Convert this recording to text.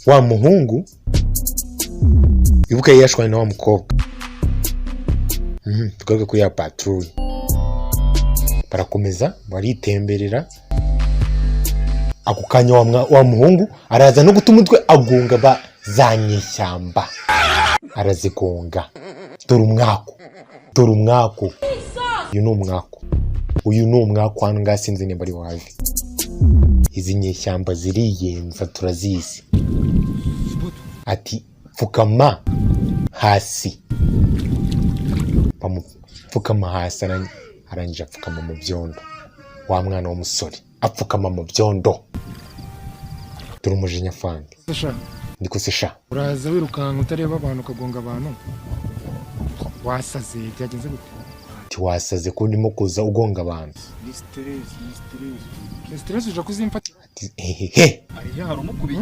Wa muhungu, ibuka, yari yashwanye na wa mukobwa. Tugaruke kuri ya patrouille. Barakomeza baritemberera. Ako kanya wa muhungu araza no guta umutwe, agonga ba za nyeshyamba, arazigonga. Dore umwaku, dore umwaku! Uyu ni umwaku, uyu ni umwaku. Hano ngaha sinzi nimba ari wave. Izi nyeshyamba ziriyenza, turazizi. Ati: "Pfukama hasi." Bamupfukama hasi, arangije apfukama mu byondo. Wa mwana w'umusore apfukama mu byondo. Dore umujinya, fandi. Sha. Ndiko se sha. Uraza wirukanka utareba abantu, ukagonga abantu, wasaze? Byagenze gute? Ati: "Wasaze ko urimo kuza ugonga abantu?" Ni stress, ni stress. Ni stress uje kuzimfatira. Ati: "Hehehe." Hariya hari umukubiye.